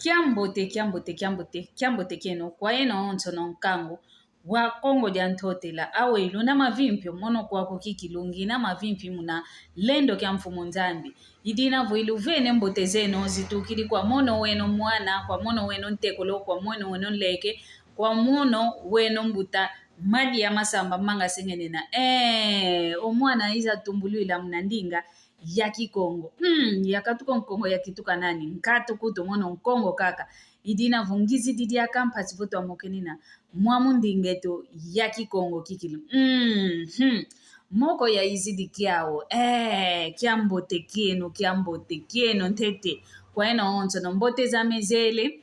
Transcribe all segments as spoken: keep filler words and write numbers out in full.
Kiambote, kiambote, kiambote, kiambote kieno kwa yeno onsono nkangu wa Kongo dia Ntotela. Aweyi luna mavimpi, mono kwaku kikilu ngina mavimpi muna lendo kia Mfumu Nzambi. Idina vo iluvene mbote zeno zitukidi kwa mono weno mwana, kwa mono weno ntekolo, kwa mono weno nleke, kwa mono weno mbuta, madi ya masamba manga sengenena. Eh, o mwana iza tumbulwila muna ndinga ya Kikongo. Hmm, yakatuka Nkongo yakituka nani? Nkatu kutu mono Nkongo kaka. Idina vo ngizidi diaka mpasi vo twamokenena mwamu ndinga eto ya Kikongo kikilu. Hmm, hmm. Moko ya izidi kiau. Eh, kiambote kieno, kiambote kieno ntete. Kwa yeno onsono mbote zame zele.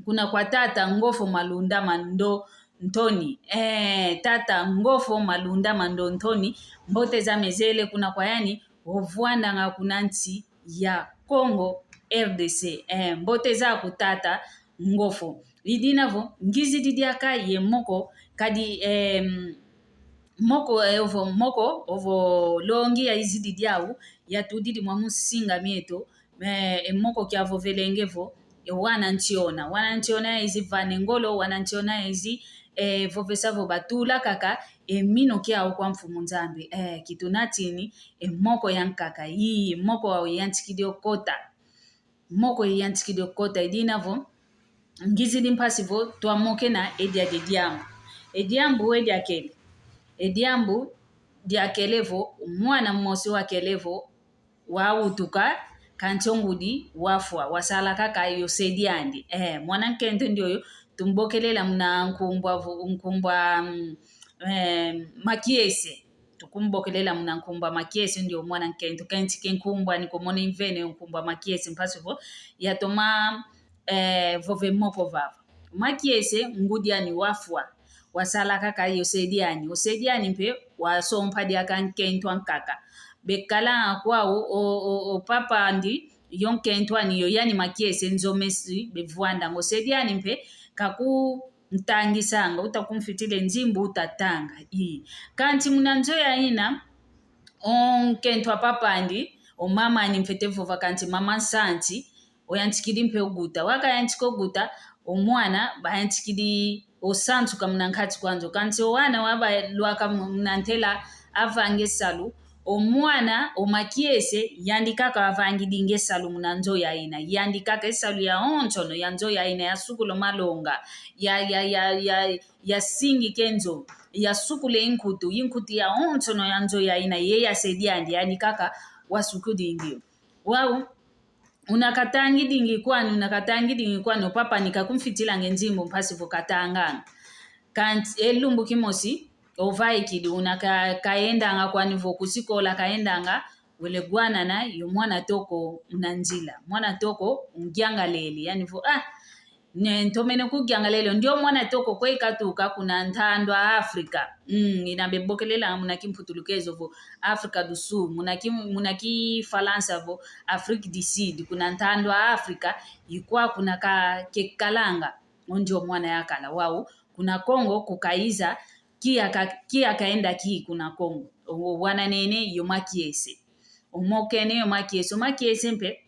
Kuna kwa tata Ngofo Malunda Mando Ntoni. Eh, tata Ngofo Malunda Mando Ntoni, mbote zame zele kuna kwa yani, ovwandanga kuna nsi ya Congo R D C. Eh, mbote zaku tata Ngofo. Idina vo, ngizidi diaka ye moko, kadi, em, moko, eh, ovo moko, ovo longi ya izidi diau, yatudidi mwamu nsinga mieto, eh, e moko kiavovelenge vo, e wana ntiona. Wana ntiona ya izi vane ngolo, wana ntiona ya izi, eh, vovesa vo batula kaka, e mino kiau kwa Mfumu Nzambi. Eh, kitunatini, e moko yankaka, ii, moko au yantikidi okota. Moko yantikidi okota, idina vo, ngizidi mpasi vo, twamokena e dia de diambu. E diambu e diakele. E diambu diakele vo, mwana mosi wakele vo, wawutuka, kansi o ngudi wafwa, wasala kaka yo se diandi. Eh, mwana nkento ndioyo, tumbokelela muna nkumbu a vo-, nkumbu a, mm, eh, Makiese. Tukumbokelela muna nkumbu a Makiese ndio mwana nkento, kansi ke nkumbu ani ko mono imvene nkumbu a Makiese mpasi vo, yatoma, eh, vova e moko vava. Makiese, ngudi ani wafwa. Wasala kaka yo se diani. O se diani mpe, wasompa diaka nkento ankaka. Bekala kwau, o, o, o papa andi, yo nkento ani, yo yani Makiese, nzo mesi, bevwandanga. O se diani mpe, kakuntangisanga, uta kumfitila e nzimbu, uta tanga. Ii. Kansi muna nzo yaina, o nkento a papa andi, o mama ani mfwete vova kansi mama Nsanti, oyantikidi mpe oguta. Wakayantika oguta, o mwana, bayantikidi osansuka muna nkati kwa nzo. Kansi o wana wabalwaka mu-, muna ntela avanga e salu, o mwana, o Makiese, yandi kaka wavangidingi e salu muna nzo yaina. Yandi kaka e salu yawonsono, ya nzo yaina, yasukula o malonga, ya, ya, ya, ya, yasingika e nzo, yasukula e nkutu, e nkutu yawonsono ya nzo yaina, ye ya se diandi, yandi kaka wasukudingi. Wau, una katangidingi kwani, una katangidingi kwani, o papa ani kakumfitilanga e nzimbu mpasi vo katanganga. Kansi e lumbu kimosi, ovaikidi, una ka-, kaendanga kwani vo ku sikola kaendanga, wele gwanana, yo mwana toko una nzila. Mwana toko ungiangalele, yani vo, ah, Ne, ntomene kugiangalele, ndio mwana toko kwe katuka kuna ntandu a Afrika. Mm, ina bebokelela muna kimputulukezo vo Afrika do Sul, muna ki, muna kifalansa vo Afrique du Sud, kuna ntandu a Afrika, ikwa kuna ka, kekalanga, o ndio mwana yakala wau, kuna Kongo kukaiza, kia ka, kia kaenda ki kuna Kongo, o, wana nene yo Makiese. Omokene yo Makiese, o Makiese mpe,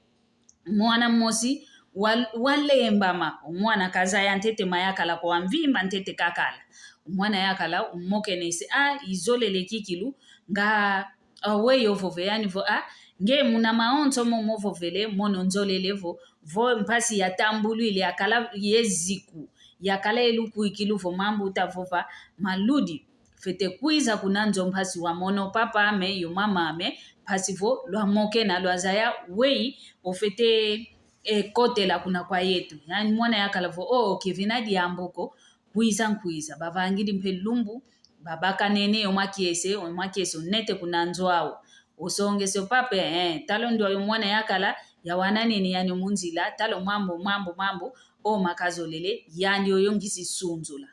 mwana mosi wa-, walembama. O mwana kazaya ntete ma yakala ko, wamvimba ntete kakala. O mwana yakala, omokenese, ah, izolele kikilu, nga, ah, weyi ovovele, yani vo, ah, nge muna mawonso momo ovovele, mono nzolele vo, vo mpasi yatambulwile, yakala ye ziku, yakala ye lukwikilu vo mambu uta vova, maludi. Fwete kwiza kuna nzo mpasi wamona o papa ame, yo mama ame, mpasi vo lwamokena, lwazaya weyi ofwete, eh, kotela kuna kwa yeto. Yani mwana yakala vo, oh, kevena diambu ko, kwiza nkwiza. Bavangidi mpe lumbu, babakanene yo Makiese, o Makiese onete kuna nzo au. Osongese o papa, eh, tala o ndio yo mwana yakala, yawananene yani mu nzila, tala o mambu, mambu, mambu, o makazolele, yandi oyo ngisi sunzula.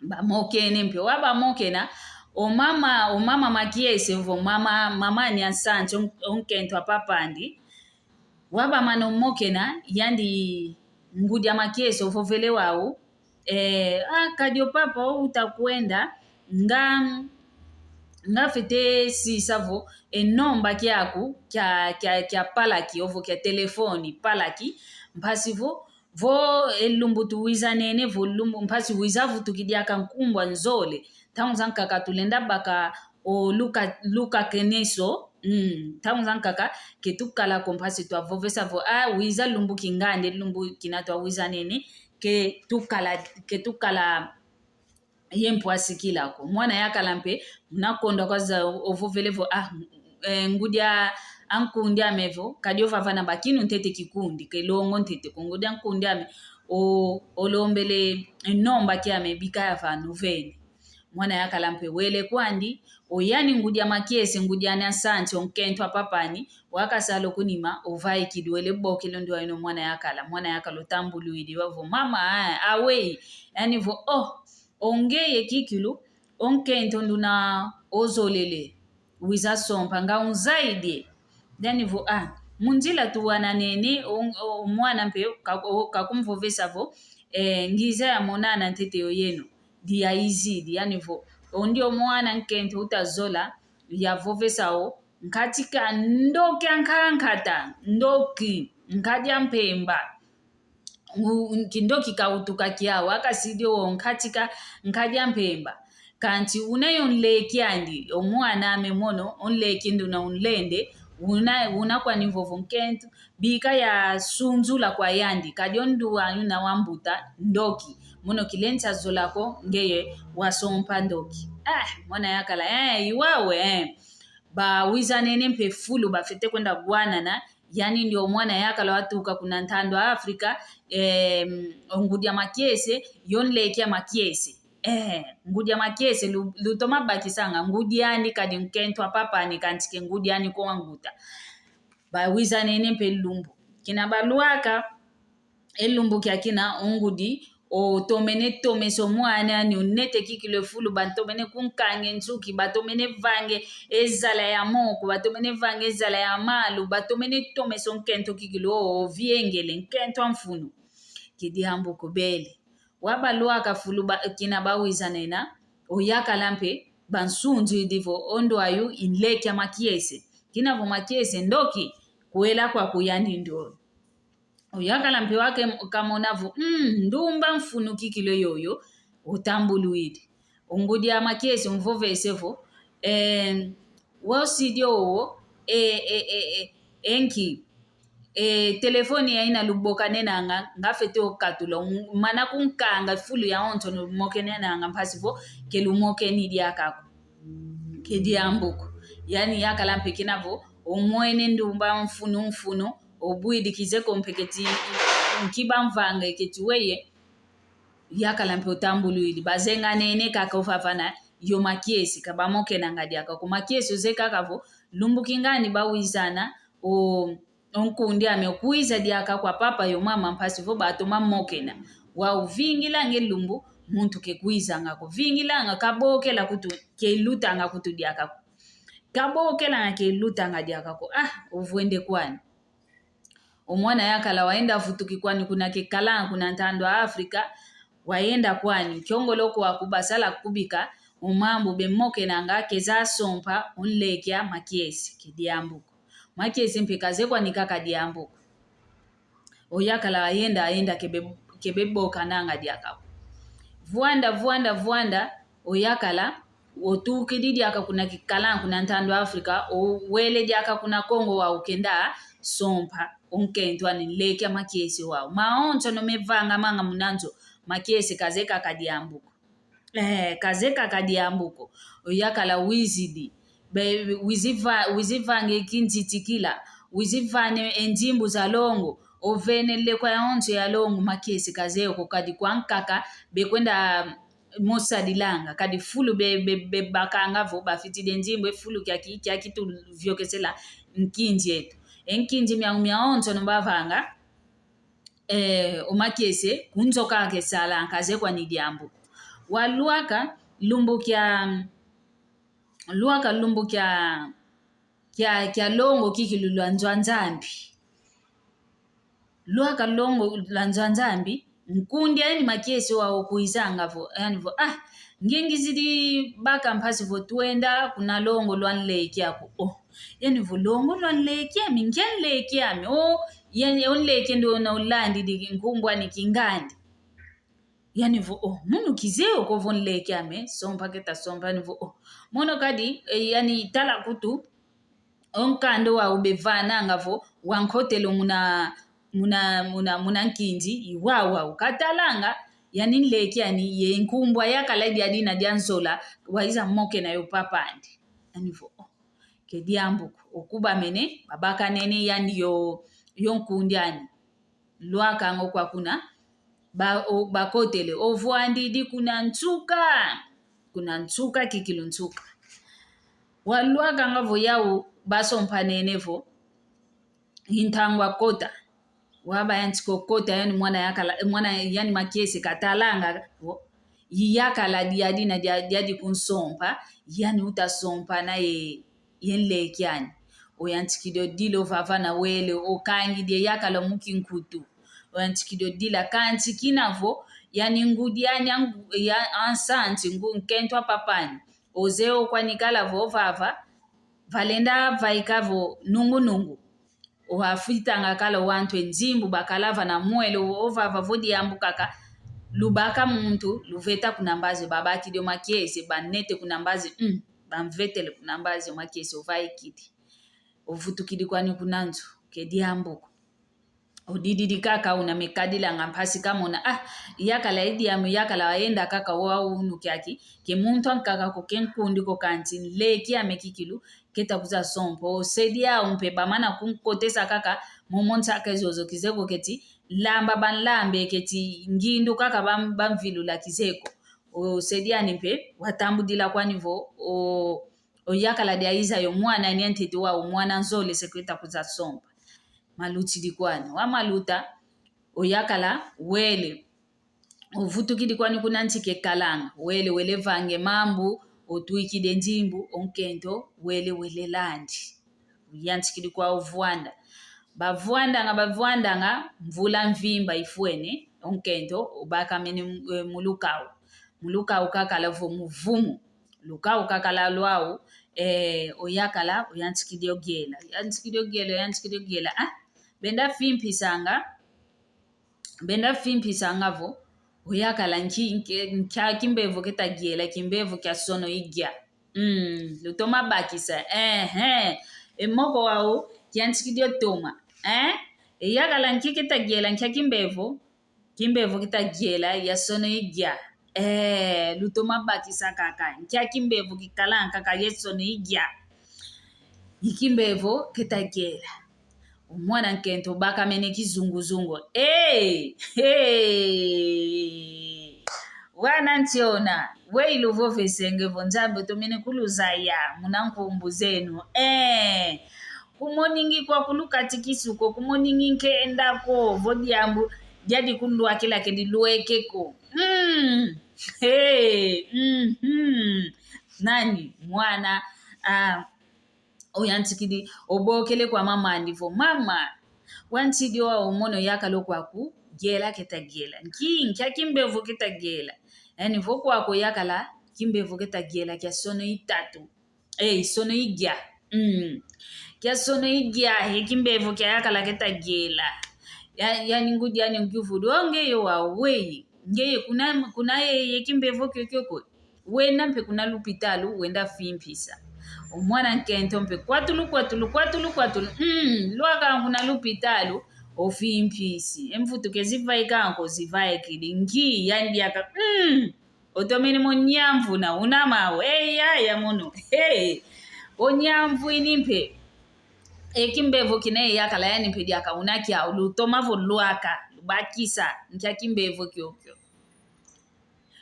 Bamokene mpe, wabamokena, o mama, o mama Makiese, ovo mama, mama ani a Nsanti, o, o nkento a papa andi. Wabamana omokena, yandi ngudi a Makiese, ovovele wau, eh, ah, kadi o papa, outa kwenda, nga, Nga fete sisa vo, e nomba kiaku, kia, kia, kia palaki, ovo kia telefoni, palaki, mpasi vo, vo e lumbu tuwizanene, vo lumbu, mpasi wiza vutuki diaka nkumbu a nzole. Ntangu zankaka tulenda baka o luka, luka keneso, mm, ntangu zankaka ke tukala ko mpasi twavovesa vo, ah, wiza lumbu kingandi, lumbu kina twawizanene, ke tukala, ke tukala ye mpwasi kila ko. Mwana yakala mpe, muna kondwa kwa za ovovele vo, ah, eh, ngudi a nkundi ame vo, kadi ovava na bakinu ntete kikundi, ke longo ntete ko ngudi a nkundi ame, o, olombele, eh, nomba kiame bika yavana oveni. Mwana yakala mpe wele kwandi, o yani ngudi a makiese, ngudi ani a nsanti, o nkento a papani, wakasala o kunima, ovaikidi wele bokele ndu aino mwana yakala, mwana yakala otambuluidi, wavo, mama, eh, aweyi, yani vo, oh, o ngeye kikilu, o nkento nduna ozolele, wiza sompa, nga unzaidi. Diani vo, ah, mu nzila tuwananene, o, o mwana mpe, ka, o, kakumvovesa vo, eh, ngiza yamonana ntete yo yeno, diayizidi, yani vo, o ndio mwana nkento utazola, yavovesa o, nkatika ndoki a nkankata, ndoki, nkadi a mpemba. U-, kindoki kautuka kiau, akasidi o nkatika, nkadi a mpemba. Kanti una yo nleki andi, o mwana ame mono, o nleki nduna unlende, una, una kwani vovo nkento, bika yasunzula kwa yandi, kadi o ndu wanyu una wambuta, ndoki. Mono kilensa zola ko, ngeye wasompa ndoki. Ah, mwana yakala, eh, iwawe, eh. Bawizanene mpe fulu bafete kwenda gwanana, yani ndio mwana yakala watuka kuna ntandu a Afrika, em, o ngudi a makiese, yo nleki a makiese. Eh, ngudi a makiese, lu-, lutoma bakisanga, ngudi ani kadi nkento a papani kanti ke ngudi ani ko wanguta. Bawizanene mpe lumbu. Kina balwaka, e lumbu kiakina o ngudi, otomene tomesa o mwana ani, unete kikilu e fulu, batomene kunkanga e nsuki, batomene vanga e zala ya moko, batomene vanga e zala ya malu, batomene tomesa o nkento kikilu, o, oviengele, nkento a mfunu. Ke diambu ko bele. Wabalwaka fulu ba, kina bawizanena, oyakala mpe, bansunzidi vo, o ndu ayu i nleki a makiese. Kina vo makiese, ndoki, kwela kwaku yani ndio. Oyakala mpe wake kamona vo, mm, ndumba mfunu kikilu yoyo, otambuluidi. O ngudi a makiese umvovese vo, eh, wosidi owo, e, e, e, e, enki, e, telefoni ya ina lubokanenanga, nga fete okatula, um, mana kunkanga fulu yawonso lumokenenanga, mpasi vo, ke lumokeni diaka ko. Ke diambu ko. Yani yakala mpe kina vo, omwene ndumba mfunu mfunu, obwidi kizeko mpe keti, nki bamvanga keti weye, yakala mpe otambuluidi. Bazenganene kaka ovavana, yo makiese, ka bamokenanga diaka ko makiese, ozeye kaka vo, lumbu kingandi bawizana, o, o nkundi ame okwiza diaka kwa papa yo mama mpasi vo batoma mokena. Wau vingilanga e lumbu, muntu ke kwizanga ko. Vingilanga, kabokela kutu, ke lutanga kutu diaka ko. Kabokelanga ke lutanga diaka ko. Ah, ovwende kwani. O mwana yakala wayenda vutuki kwani kuna kekalanga kuna ntandu a Afrika, wayenda kwani, kiongolo kwaku basala kubika, o mambu bemokenanga keza sompa, o nleki a makiese, ke diambu ko. Makiese mpe kazeye kwani kaka diambu ko. Oyakala ayenda, ayenda kebe, kebe bokananga diaka ko. Vwanda, vwanda, vwanda, oyakala, otukidi diaka kuna kikala, kuna ntandu Afrika, owele diaka kuna Kongo wau kenda sompa, o nkento ani nleki a makiese wau. Mawonsono mevangamanga muna nzo, makiese kazeye kaka diambu ko. Eh, kazeye kaka diambu ko. Oyakala wizidi. Be, wizi va-, wizi vanga e kinzitikila. Wizi vana e nzimbu za longo. Ovene lekwa yawonso ya longo, makiese kazeye ko kadi kwankaka. Bekwenda mosadilanga. Kadi fulu be, be, bebakanga vo bafitidi e nzimbu e fulu kiaki, kiaki tuviokesela nkinzi eto. E nkinzi mia, miawonsono bavanga. Eh, o makiese, kunzoka kesala, kazeye kwani diambu. Walwaka lumbu kia, lwaka lumbu kia, kia, kia longo kikilu lwa nzo a Nzambi. Lwaka longo lwa nzo a Nzambi, Nkundi yani makiese wau kwizanga vo, yani vo, ah, nge ngizidi baka mpasi vo twenda kuna longo lwa nleke aku. Oh, yani vo longo lwa nleke ami, nkia nleke ami? Oh, yani o nleke ndo na ulandidi nkumbu ani kingandi. Yani vo, oh, munu kizeye ko vo nleke ami, sompa keta sompa, yani vo, oh, mono kadi, eh, yani tala kutu, o nkanda wau bevananga vo, wankotele muna, muna, muna, muna nkinzi, i wau wau. Katalanga, yani nleke ani, ye nkumbu ayakala dia dina dia nzola, waiza mokena yo papandi. Yani vo, oh, ke diambu ko. Oku bamene, babakanene yani yo, yo nkundi ani. Lwakanga kwa kuna, ba, o, bakotele, ovwandidi kuna nsuka. Kuna nsuka, kikilu nsuka. Walwakanga vo yau basompanene vo, i ntangu akota. Wau bayantika okota, yani mwana yakala, mwana yani makiese katalanga vo, i yakala dia dina dia, dia dikunsompa, yani utasompa na ye, ye nleke ani. Oyantikidi odila ovava na wele, okangidi e yakala mu kinkutu. Oyantikidi odila kansi kina vo, yani ngudi ani angu-, ya, ansanti, ngu-, nkento a papa ani. Ozeye okwanikala vo ovava, valenda vaika vo nungu-nungu. Owafitanga kala wantu e nzimbu, bakala vana mwelo, ovava vo diambu kaka, lubaka muntu, luveta kuna mbazi, babakidi o makiese, banete kuna mbazi, mm, bamvetele kuna mbazi o makiese, ovaikidi. Ovutukidi kwani kuna nzo, ke diambu ko. Odididi kaka una mekadilanga mpasi kamona, ah, yakala idi ami, yakala waenda kaka wau unu kiaki, ke muntu ankaka ko, ke nkundi ko, kansi nleke ami kikilu, keta kuza sompa. Osedi au mpe bamana kunkotesa kaka, momo nsaka zozo kizeye ko keti, lamba banlambe keti, ngindu kaka bam-, bamvilula kizeye ko. Osedi ani mpe, watambudila kwani vo, o, oyakala diayiza yo mwana ani antete wau mwana nzole se keta kuza sompa. Malutidi kwani. Wamaluta, oyakala wele. Ovutukidi kwani kuna nsi kekalanga. Wele, wele vange mambu, otwikidi e nzimbu, o nkento, wele, wele landi. Oyantikidi kwau vwanda. Bavwandanga, bavwandanga, mvula mvimba ifwene, o nkento, obakamene, eh, mu lukau. Mu lukau kakala vo muvumu. Lukau kakala lwau, eh, oyakala, oyantikidi ogiela. Oyantikidi ogiela, oyantikidi ogiela. Ah, benda fimpisanga, benda fimpisanga vo, oyakala nki-, nki-, nkia kimbevo keta giela, kimbevo kia sono igia. Mm, lutoma bakisa, ehe. E moko wau, kiantikidi otoma, eh? Eyakala nki keta giela, nkia kimbevo, kimbevo keta giela, ya sono igia. Eh, lutoma bakisa kaka, nkia kimbevo kikala kaka, ya sono igia. I kimbevo keta giela. Omwana nkento obakamene kizunguzungu. Hey! Hey! Wana ntiona, weyi luvovesenge vo Nzambi otomene kuluzaya muna nkumbu zeno. Eh! Kumoningi kwaku lukati kisuko, kumoningi nkenda ko, vo diambu diadi kunlwakila ke dilweke ko. Mm! Hey! Mhm! Nani? Mwana, ah, oyantikidi, obokele kwa mama andi vo, mama, wantidi owa omono yakala kwaku, giela keta giela. Nki, nkia kimbevo keta giela. Yani vo kwaku yakala, kimbevo keta giela kia sono itatu. Eh, sono igia. Mm. Kia sono igia, he kimbevo kia yakala keta giela. Ya, yani ngudi yani nkivudu, o ngeye wa weyi. Ngeye kuna, kuna ye, ye kimbevo kiokio ko. Wenda mpe kuna lupitalu, wenda fimpisa. Omwana nkento mpe, kwatulu, kwatulu, kwatulu, kwatulu. Mm, lwaka kuna lupitalu, ofimpisi. E mvutu ke zivaika nko zivaikidi. Nki, yandi aka, mm, otomene mo nyamvu na una mau. Hey, yaya mono. Hey, o nyamvu ini mpe. E kimbevo kina yakala yani mpe diaka una kiau, lutoma vo lwaka, lubakisa, nkia kimbevo kiokio.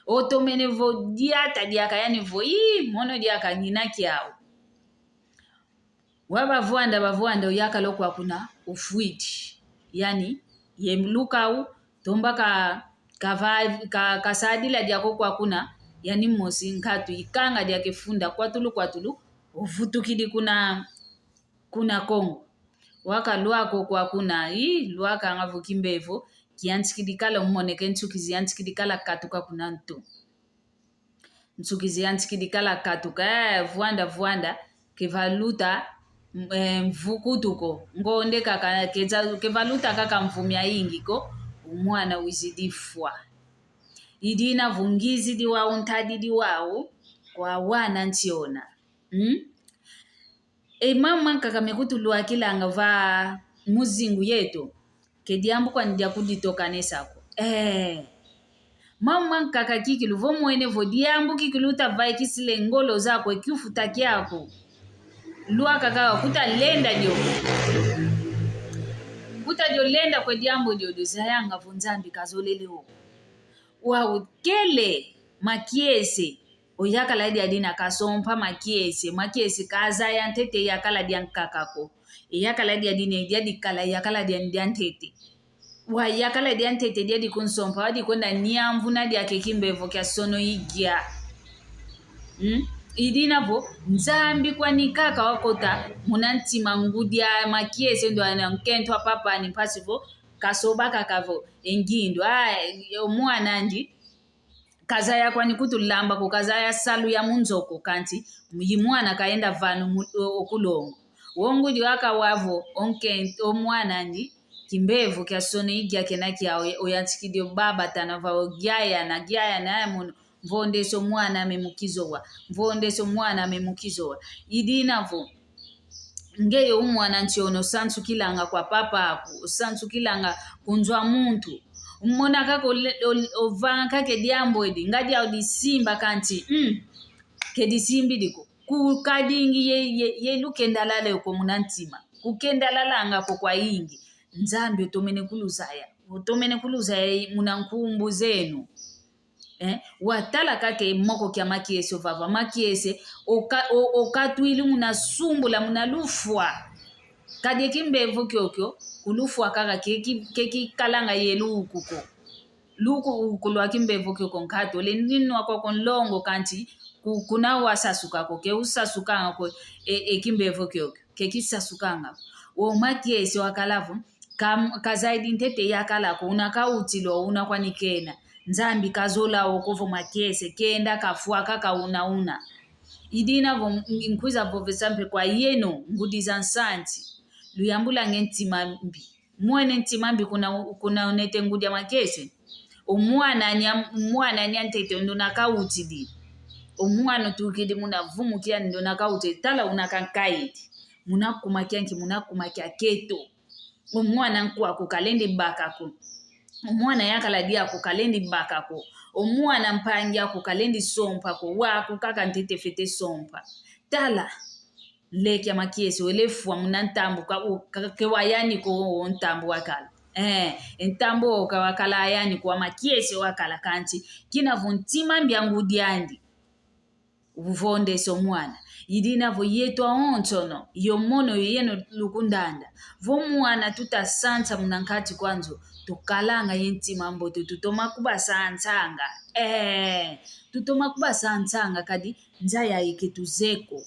Otomene vo diata diaka yani vo, ii, mono diaka ngina kiau. Wa bavwanda, bavwanda, oyakala kwa kuna, ofwidi. Yani, ye lukau, tomba ka, kava, ka, kasadila diako kwa kuna, yani mosi nkatu ikanga diake funda kwatulu kwatulu, ovutukidi kuna, kuna Kongo. Waka lwaka kwa kuna, ii, lwakanga vo kimbevo, kiyantikidi kala, umoneke nsuki ziyantikidi kala katuka kuna ntu. Nsuki ziyantikidi kala katuka, eh, vwanda, vwanda, ke valuta, m-, eh, mvu kutu ko. Ngonde kaka, ke za-, ke valuta kaka mvu miayingi ko, o mwana wizidi fwa. I dina vo ngizidi wau, ntadidi wau, kwa wana ntiona. Hmm? E mambu mankaka mekutulwakilanga va mu zingu yeto, ke diambu kwani dia kuditokanesa ko. Eh. Mambu mankaka kikilu, vo mwene vo diambu kikilu utavaikisile ngolo zaku, e kiufuta kiaku, lwaka kaka, kutalenda dio. Kutadio lenda kwe diambu diodio, zayanga vo Nzambi kazolele o. Wau kele makiese, o yakala diadi na kasompa makiese, makiese kazaya ntete yakala diankaka ko. E yakala diadi ne diadi kala yakala dian-, diantete. Wa yakala diantete diadi kunsompa, wadi kwenda niamvuna diaka e kimbevo kia sono igia. Hmm? I dina vo, Nzambi kwani kaka wakota muna ntima ngudi a makiese ndo ana nkento a papa ni mpasi vo, kasoba kaka vo, e ngindu, ah, o mwana andi, kazaya kwani kutulamba ko, kazaya salu ya mu nzo ko, kanti yi mwana kaenda vana mu, o, o kulongo. Wo ngudi waka wavo, o nke-, o mwana andi, kimbevo kia sono igia kena kiau, o yantikidi o baba tana vavo, giayana, giayana, aya mono, mvondeso mwana ame mu kizowa, mvondeso mwana ame mu kizowa. I dina vo, ngeye o mwana ntiona osansukilanga kwa papa aku, osansukilanga ku nzo a muntu. Umona kaka ole-, ole-, ovanga kaka e diambu edi, ngadi au disimba kanti, mm, ke disimbidi ko. Kukadingi ye, ye, ye lukendalale ko muna ntima. Kukendalalanga ko kwayingi. Nzambi otomene kuluzaya. Otomene kuluzaya muna nkumbu zeno. Eh, watala kaka e moko kia makiese ovava. Makiese, oka-, o-, okatwili muna sumbula, muna lufwa. Kadi e kimbevo kiokio, kulufwa kaka ke ki-, ke kikalanga ye luku ko. Luku, uku lwa kimbevo kiokio nkatu, ole ninwa kwako nlongo kanti, ku-, kuna wasasuka ko, ke usasukanga ko, e, e kimbevo kiokio, ke kisasukanga ko. O makiese wakala vo, Ka-, kazaidi ntete yakala ko, una kautila o una kwani kena. Nzambi kazola o ko vo makiese, kenda kafwa kaka una una. I dina vo, n-, nkwiza vovesa mpe kwa yeno, ngudi za nsanti. Luyambulange ntima mbi. Mwene ntima mbi kuna, kuna unete ngudi a makiese. O mwana anya, mwana anya ntete ndo una kautidi. O mwana otukidi muna vumu kiani ndo una kautidi. Tala una kankaidi. Muna kuma kianki, muna kuma kia keto. O mwana nkwaku kalendi baka ko. O mwana yakala diaku kalendi baka ko. O mwana mpangi aku kalendi sompa ko. Waku kaka ntete fete sompa. Tala. Nleke a makiese, wele fwa muna ntambu ka, u-, ka, ke wayani ko o ntambu wakala. Eh, ntambu o ka wakala ayani ko a makiese wakala kanti. Kina vo ntima mbi a ngudi andi. Uvondeso mwana. I dina vo yeto awonsono, yo mono yo yeno lukundanda. Vo mwana tutasansa muna nkati kwa nzo, tukalanga ye ntima mbote, tutoma kubasansanga. Eh, tutoma kubasansanga kadi nza yayi ketuzeye ko.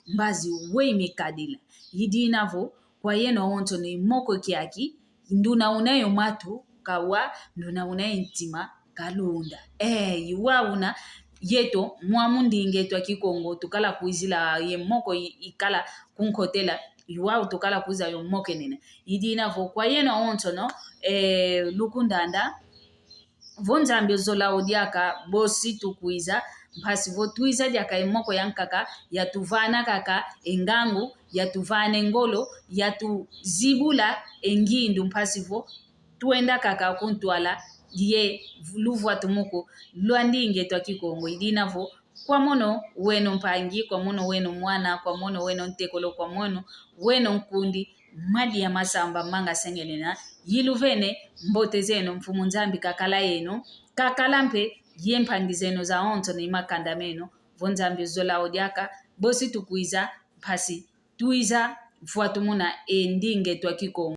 Mbazi weyi mikadila. I dina vo, kwa yeno awonsono i moko kiaki, nduna una yo matu, kawa, nduna una ye ntima, kalunda. Eh, i wau una, yeto, mwa mu ndinga eto a Kikongo, tukala kwizila ye moko i-, ikala kunkotela, i wau tukala kwiza yo mokenena. I dina vo kwa yeno awonsono, eh, lukundanda, vo Nzambi ozola o diaka, bosi tukwiza, mpasi vo twiza diaka e moko yankaka, yatuvana kaka e ngangu, yatuvana e ngolo, yatuzibula e ngindu, mpasi vo twenda kaka kuntwala ye luvwatumuku lwa ndinga eto a Kikongo. I dina vo, kwa mono weno mpangi, kwa mono weno mwana, kwa mono weno ntekolo, kwa mono weno nkundi, madia masamba manga sengenena, yiluvene, mbote zeno, Mfumu Nzambi kakala yeno, kakala mpe ye mpangi zeno zawonso ne makanda meno, vo Nzambi ozola o diaka, bosi tukwiza, mpasi twiza vwatumuna e ndinga eto a Kikongo.